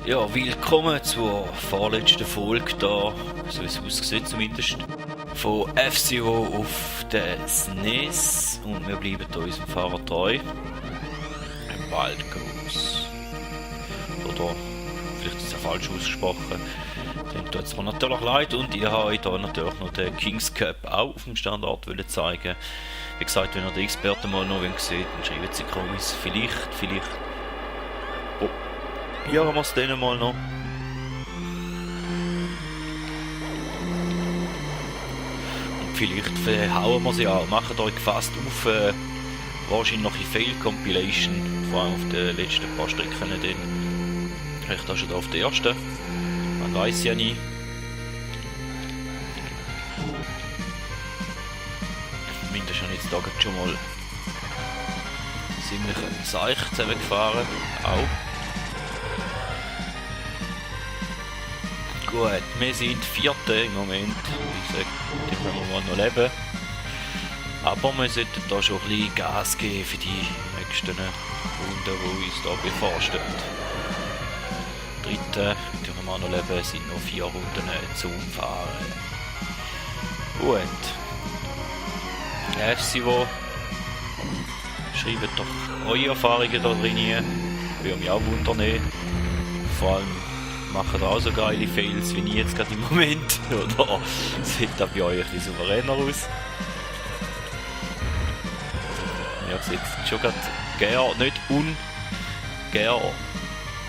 Ja, willkommen zur vorletzten Folge da, so wie es aussieht zumindest, von F-Zero auf der SNES und wir bleiben hier unserem Fahrer treu. Ein Wild Goose. Oder vielleicht ist es falsch ausgesprochen. Dann tut es mir natürlich leid und ich habe euch hier natürlich noch den Kings Cup auch auf dem Standort zeigen. Wie gesagt, wenn ihr die Experten mal noch seht, dann schreibt sie Kommis. Vielleicht. Oh, hier haben wir es denen mal noch. Und vielleicht hauen wir sie an. Macht euch gefasst auf wahrscheinliche Fail-Compilation, vor allem auf den letzten paar Strecken. Vielleicht auch schon auf der ersten. Man weiß ja nie. Mindestens habe ich jetzt da schon mal ziemlich seicht zusammengefahren. Auch. Gut, wir sind Vierte im Moment. Wie gesagt, die können wir mal noch leben. Aber wir sollten da schon ein bisschen Gas geben für die nächsten Runden, die uns da bevorstehen. Dritte, die können wir noch leben, sind noch 4 Runden zum Fahren. Gut. F-Zero, schreibt doch eure Erfahrungen da drin. Würde mich auch wundern. Vor allem machen auch so geile Fails wie ich jetzt gerade im Moment. Oder sieht das bei euch ein bisschen souveräner aus? Ja, sieht schon gerade nicht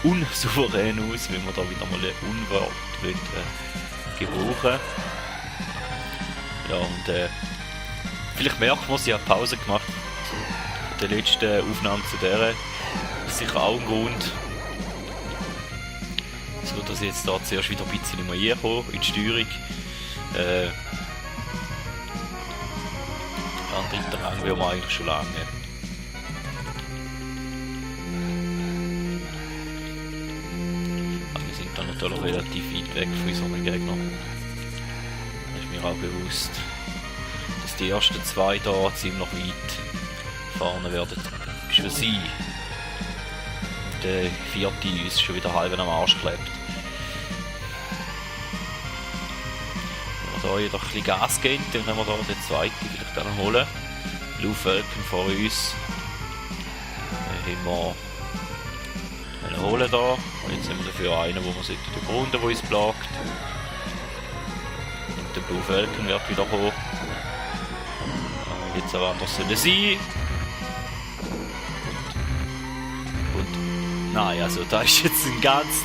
unsouverän aus, wenn man da wieder mal ein Unwort gebrauchen. Ja, und vielleicht merkt man, sie hat Pause gemacht. Die letzte Aufnahme zu der ist sicher auch ein Grund, so dass ich jetzt da zuerst wieder ein bisschen mal reinkomme in die Steuerung. An dritten Rang will man eigentlich schon lange. Aber wir sind da natürlich relativ weit weg von unseren Gegnern. Das ist mir auch bewusst, dass die ersten 2 da ziemlich weit vorne werden. Ist für sie. Der 4. ist schon wieder halb am Arsch geklebt. Wenn wir da wieder ein bisschen Gas geben, dann können wir da den 2. vielleicht dann holen. Laufwölken vor uns. Dann haben wir einen holen da. Und jetzt haben wir dafür einen, wo wir überrunden, der uns plagt. Und der Laufwölken wird wieder hoch. Jetzt aber anders sollen sein. Und nein, also da ist jetzt ein ganz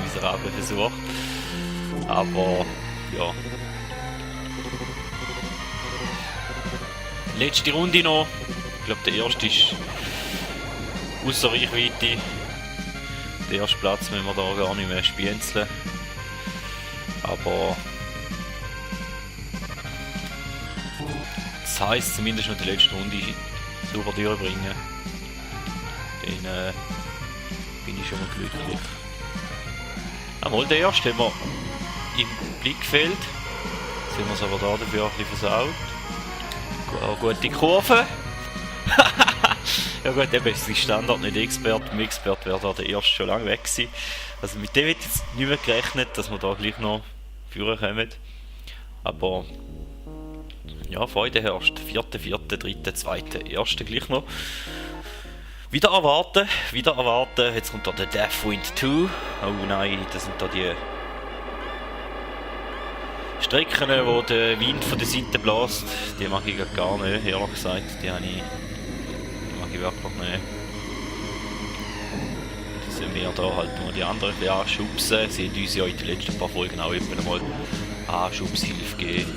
miserabler Versuch. Aber ja. Letzte Runde noch. Ich glaube, der erste ist außer Reichweite. Der erste Platz müssen wir da gar nicht mehr spienzeln. Aber das heisst zumindest noch die letzte Runde sauber durchbringen. Dann bin ich schon mal glücklich. Einmal der erste haben wir im Blickfeld. Jetzt haben wir es aber da dafür ein bisschen versaut. Gute Kurve. Ja gut, eben ist der Standard nicht Expert. Im Expert wäre da der erste schon lange weg gewesen. Also mit dem hätte ich jetzt nicht mehr gerechnet, dass wir da gleich noch führen können. Aber ja, Freude herrscht. 4., 3., 2., 1. gleich noch. Wieder erwarten. Jetzt kommt da der Deathwind 2. Oh nein, das sind da die Strecken, wo der Wind von der Seite bläst. Die mag ich gar nicht, ehrlich gesagt. Die mag ich wirklich nicht. Da sind wir da halt nur die anderen ein bisschen anschubsen. Sie haben uns ja in den letzten paar Folgen auch immer mal Anschubshilfe gegeben.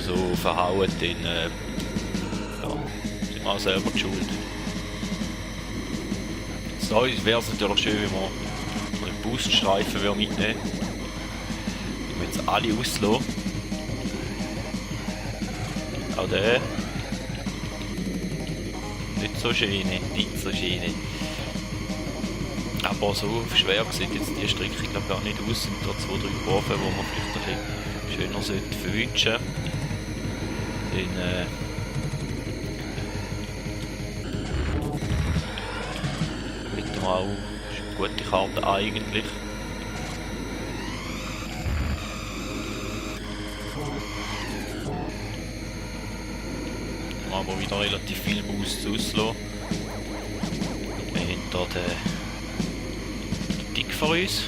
So verhauen, dann sind wir auch selber die Schuld. So wäre es natürlich schön, wenn man einen Booststreifen mitnehmen würde. Die wir jetzt alle auslassen. Auch der. Nicht so schön. Aber so schwer sieht jetzt die Strecke glaub, gar nicht aus. Sind da 2, 3 Kurven, wo man vielleicht ein bisschen schöner verwünschen sollte. Dann wir auch. Ist eine gute Karte eigentlich. Aber wieder relativ viel Boosts auslassen. Hinter der Dick vor uns.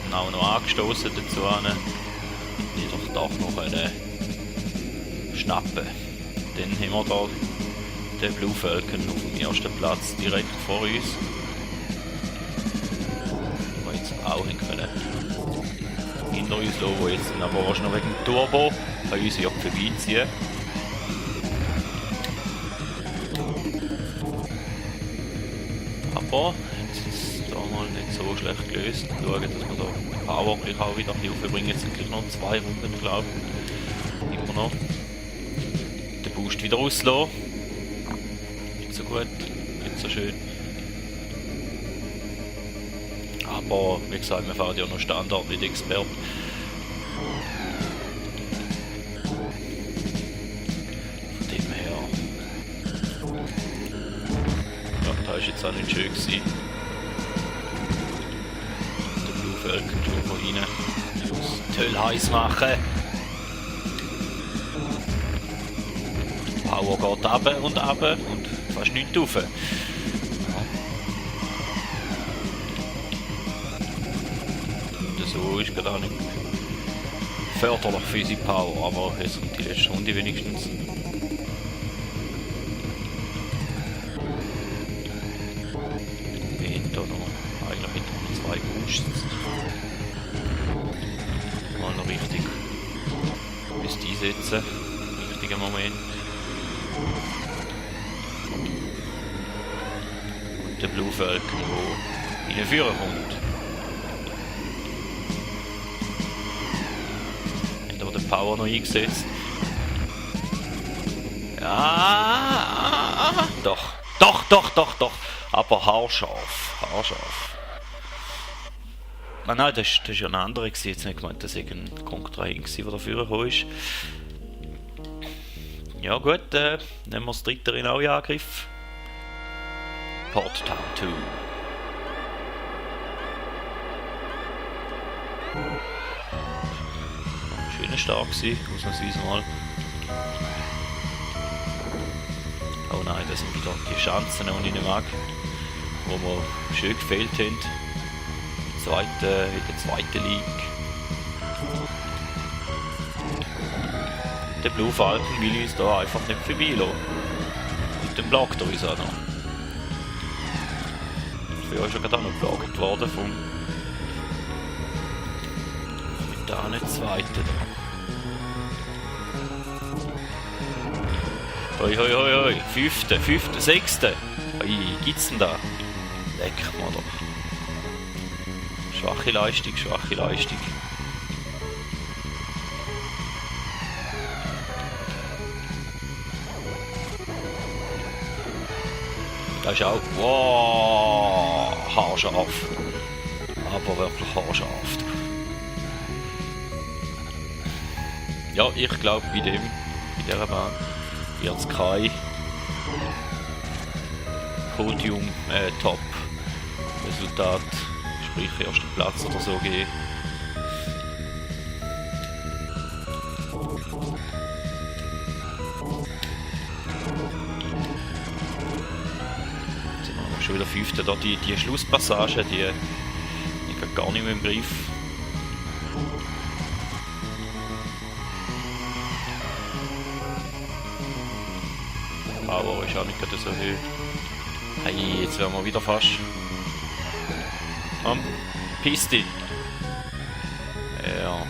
Und auch noch angestoßen dazu wieder doch noch einen schnappen. Dann haben wir da den Blue Falcon auf dem ersten Platz direkt vor uns. Wir jetzt auch können hinter uns lassen, wo jetzt aber wahrscheinlich noch wegen dem Turbo an uns Jagd vorbeiziehen. Aber jetzt ist es da mal nicht so schlecht gelöst. Schauen, dass wir da Power auch wieder aufbringen. Jetzt sind gleich noch 2 Runden, glaube ich. Immer noch. Den Boost wieder rauslassen. Nicht so gut, nicht so schön. Aber wie gesagt, wir fahren ja noch Standard, nicht Expert. Von dem her. Ja, da ist jetzt auch nicht schön gewesen. Der Blue Falcon schon von innen. Das toll heiß machen. Die Power geht runter und fast nichts rauf. So ist gerade auch nicht förderlich für unsere Power, aber jetzt kommt die letzte Runde wenigstens. Hinter noch, eigentlich hinter noch 2 Boosts. Mal noch richtig bis die einsetzen, richtiger Moment. Und der Blue Falcon, der reinführen kommt. Power noch eingesetzt. Ja, doch. Aber haarscharf. Nein, das ist ja ein anderer. Jetzt nicht gemeint, dass ich ein Kong 3 war, der dafür gekommen ist. Ja gut, nehmen wir das dritte in auch in Angriff. Port Town 2. Schöner Start gewesen, ausnahmsweise mal. Oh nein, das sind wieder die Chancen, die ich nicht mag, wo wir schön gefehlt haben. In der zweiten League. Der Blue Falcon will uns da einfach nicht vorbeilassen. Und dann blockt er uns auch noch. Ich bin ja schon gerade auch noch geblockt worden vom da nicht zweite da. Hoi, fünfte, sechste. Wie gibt's denn da? Leck mal doch. Schwache Leistung. Das ist auch, wow, haarscharf. Aber wirklich haarscharf. Ja, ich glaube bei dieser Bahn wird es kein Podium Top Resultat, sprich ersten Platz oder so geben. Jetzt sind wir schon wieder 5. Da die Schlusspassage, die geht gar nicht mehr im Griff. Power ist auch nicht so hoch. Hey, jetzt wären wir wieder fast am Piste. Ja.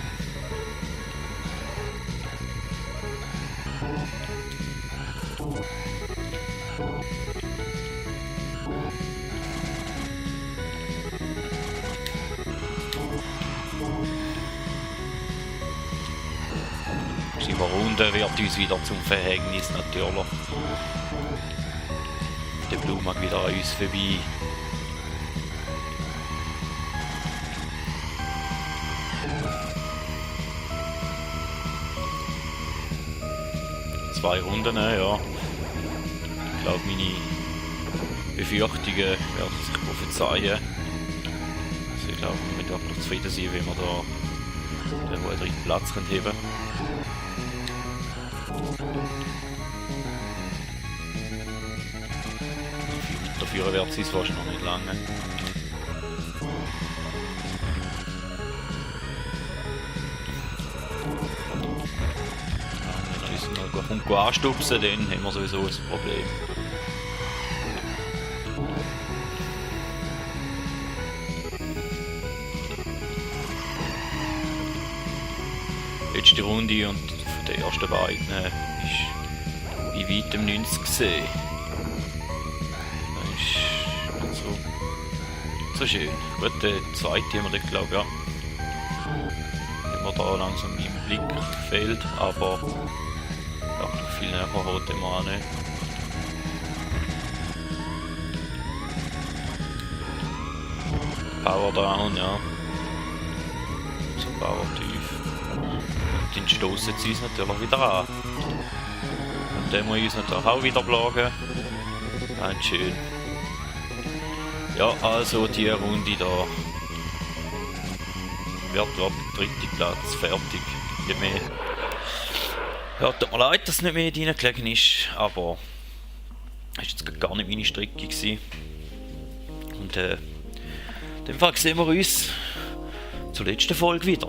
Die Runde wird uns wieder zum Verhängnis natürlich. Der Blue mag wieder an uns vorbei. Zwei Runden, ja. Ich glaube, meine Befürchtungen werden sich prophezeien. Also ich glaube, wir müssen wirklich zufrieden sein, wenn wir da den dritten Platz heben können. Dafür wird es fast noch nicht lange. Wenn er uns noch anstupsen, dann haben wir sowieso ein Problem. Letzte Runde und von den ersten beiden ist bei weitem 90 gesehen. Das ist nicht so schön. Gut, der zweite haben wir dort, glaube ich, ja. Wenn man da langsam im Blick fehlt, aber wirklich viel näher holt den wir auch nicht. Power down, ja. So Power tief. Den stoßen sie uns natürlich wieder an. Und den muss ich uns natürlich auch wieder plagen. Ganz schön. Ja, also die Runde da wird der dritte Platz fertig. Nicht mehr. Ja, tut mir leid, dass es nicht mehr reingelegen ist, aber das war jetzt gar nicht meine Strecke gewesen. Und in dem Fall sehen wir uns zur letzten Folge wieder.